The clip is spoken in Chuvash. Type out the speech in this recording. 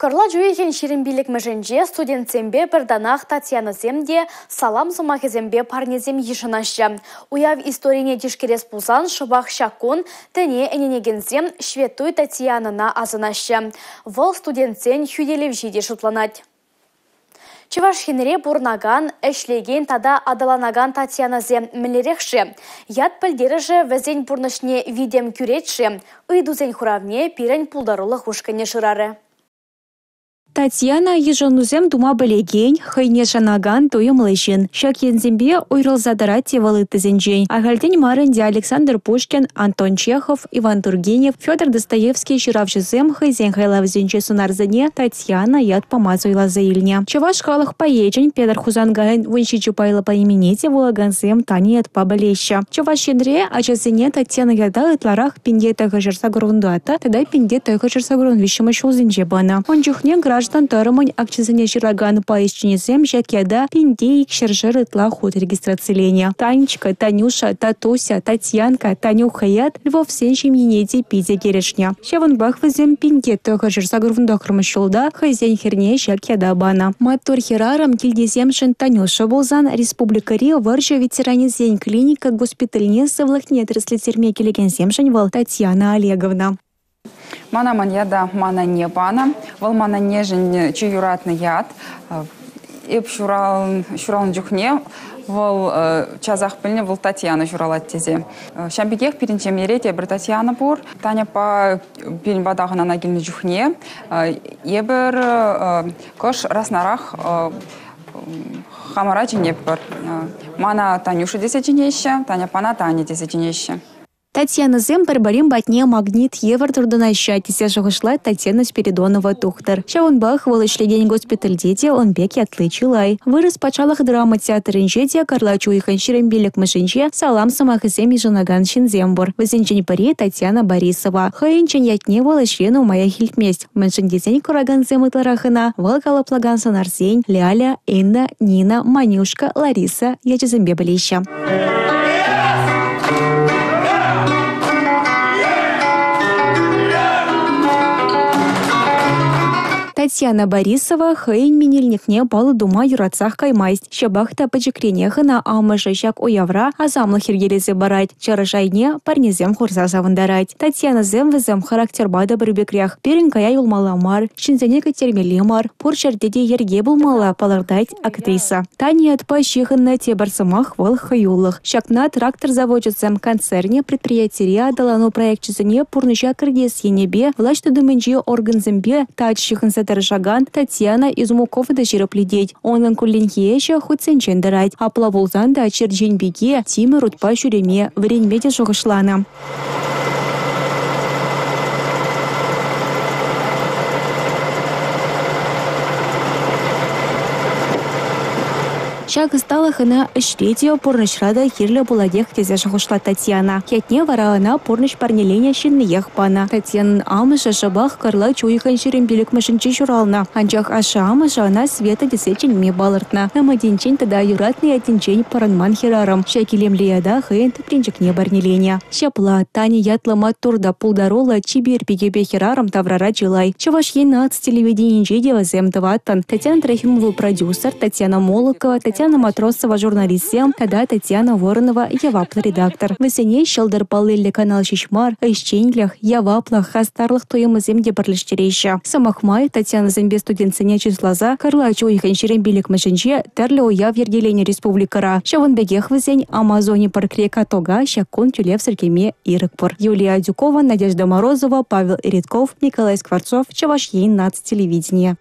Кӑрлач уйӑхӗн 25-мӗшӗнче студентсемпе пӗр танах Татьянӑсем те салам сӑмахӗсемпе парнесем йышӑнаҫҫӗ. Уяв историне тишкерес пулсан шӑпах ҫак кун тӗне ӗненекенсем Ҫветтуй Татьянӑна асӑнаҫҫӗ. Вӑл студентсен хӳтӗлевҫи те шутланать. Чӑваш Енре пурӑнакан, ӗҫлекен тата аталанакан Татьянӑсем мӗнлерех-ши? Ят пӗлтерӗшӗ вӗсен пурнӑҫне витӗм кӳрет-ши? Ыйтусен хуравне пирӗн пултарулӑх ушкӑнӗ шырарӗ. Татьяна йышӑнусем тума пӗлекен, хӑйне шанакан туйӑмлӑ ҫын. Ҫак енсемпе уйрӑлса тӑрать те вӑл ыттисенчен. Ахальтен мар ӗнтӗ Александр Пушкин, Антон Чехов, Иван Тургенев, Федор Достоевский ҫыравҫӑсем хӑйсен хайлавӗсенчи сӑнарсене Татьяна ят пама суйласа илнӗ. Чӑваш халӑх поэчӗн Петӗр Хусанкайӑн 17 пайлӑ поэмине те вулакансем Таня ятпа пӗлеҫҫӗ. Чӑваш Енре ачасене Татьяна ята ытларах 1984 тата 1983 ҫулсенче панӑ. Ун чухне граждан тӑрӑмӗн акчӗсене ҫыракан пай ӗҫченӗсем ҫак ята 1200-шер ытла хут регистрациленӗ. Танечка, Танюша, Татуся, Татьянка, Танюха ят Львовсен ҫемйине те питӗ килӗшнӗ. Ҫавӑнпах вӗсем 1989 ҫулта хӑйсен хӗрне ҫак ята панӑ. Маттур хӗрарӑм килтисемшӗн Танюша пулсан республикӑри вӑрҫӑ ветеранӗсен клиника госпитальне сывлӑхне тӗрӗслеттерме килекенсемшӗн вӑл Татьяна Олеговна. Мана ман ята ман анне панӑ. Вӑл ман аннешӗн чи юратнӑ ят. Эп ҫуралнӑ чухне вӑл часах пӗлнӗ, вӑл Татьяна ҫуралать тесе. Ҫавӑн пекех пирӗн ҫемьере тепӗр Татьяна пур. Таняпа пирӗн пата хӑнана килнӗ чухне эпӗр кӑш раснарах хамӑра чӗнетпӗр. Мана Танюша тесе чӗнеҫҫӗ, Таняпана Таня тесе чӗнеҫҫӗ. Татьянӑсем пӗр-пӗрин патне магнит евӗр туртӑнаҫҫӗ тесе шухӑшлать Татьяна Спиридонова тухтӑр. Ҫавӑнпах вӑл ӗҫлекен госпитальте те ун пек ятли чылай. Вырӑс патшалӑх драма театрӗнче те кӑрлач уйӑхӗн 25-мӗшӗнче салам сӑмахӗсем йышӑнакан ҫынсем пур. Вӗсенчен пӗри Татьяна Борисова. Хӑйӗн чӑн ятне вӑл ӗҫре нумаях илтмест. Мӗншӗн тесен куракансем ытларах ӑна вӑл калӑплакан сӑнарсен Ляля, Инна, Нина, Манюшка, Лариса ячӗсемпе пӗлеҫҫӗ. Татьяна Борисова хӑйӗн менелникне паллӑ тума юратсах каймасть. Ҫапах та пӗчӗкренех ӑна амӑшӗ ҫак уявра асамлӑх йӗркелесе парать, чӑрӑш айне парнесем хурса савӑнтарать. Татьянӑсем вӗсем характерпа та пӗр пекрех. Пирӗн кая юлмалла мар, ҫынсене кӗттермелле мар, пур ҫӗрте те йӗрке пулмалла, палӑртать актриса. Таня ятпа ҫыхӑннӑ тепӗр сӑмах вӑл хӑюлӑх. Ҫакна трактор завочӗсем концернӗ предприятире аталану проекчӗсене пурнӑҫа кӗртес енӗпе влаҫ тытӑмӗнчи органсемпе тачӑ ҫыхӑнса тӑрӑшакан Татьяна Измукова та ҫирӗплетет. Унӑн кулленхи ӗҫӗ хутсенчен тӑрать. Апла пулсан та черчен пике тимӗр утпа ҫӳреме вӗренме те шухӑшланӑ. Ҫак ӑсталӑх ӑна ӗҫре те, пурнӑҫра та кирлӗ пулатех тесе шухӑшлать Татьяна. Ятне вара ӑна пурнӑҫ парнеленӗ ҫынниех панӑ. Татьянӑн амӑшӗ шӑпах кӑрлач уйӑхӗн 25-мӗшӗнче ҫуралнӑ. Анчах ашшӗ-амӑшӗ ӑна Света тесе чӗнме палӑртнӑ. Ӗмӗтӗнчен тата юратнӑ ятӗнчен пӑрӑнман хӗрарӑм ҫак илемлӗ ята хӑйӗн тӗпренчӗкне парнеленӗ. Ҫапла, Таня ятлӑ маттур та пултаруллӑ чипер пикепе хӗрарӑм таврара чылай. Чӑваш Ен наци телевиденийӗнче те вӗсем тӑваттӑн. Татьяна Трофимова продюсер, Татьяна Молокова, Татьяна Матросова журналистсем тата Татьяна Воронова яваплӑ редактор. Вӗсене ҫӑлтӑр паллиллӗ канал ҫеҫ мар, ӗҫченлӗх, яваплӑх, хастарлӑх туйӑмӗсем те пӗрлештереҫҫӗ. Сӑмах май, Татьянӑсемпе студентсене чысласа кӑрлач уйӑхӗн 25-мӗшӗнче тӗрлӗ уяв йӗркеленӗ республикӑра. Ҫавӑн пекех вӗсен Амазони паркри катока ҫак кун тӳлевсӗр кӗме ирӗк пур. Юлия Адюкова, Надежда Морозова, Павел Иритков, Николай Скворцов, Чӑваш Ен наци телевиденийӗ.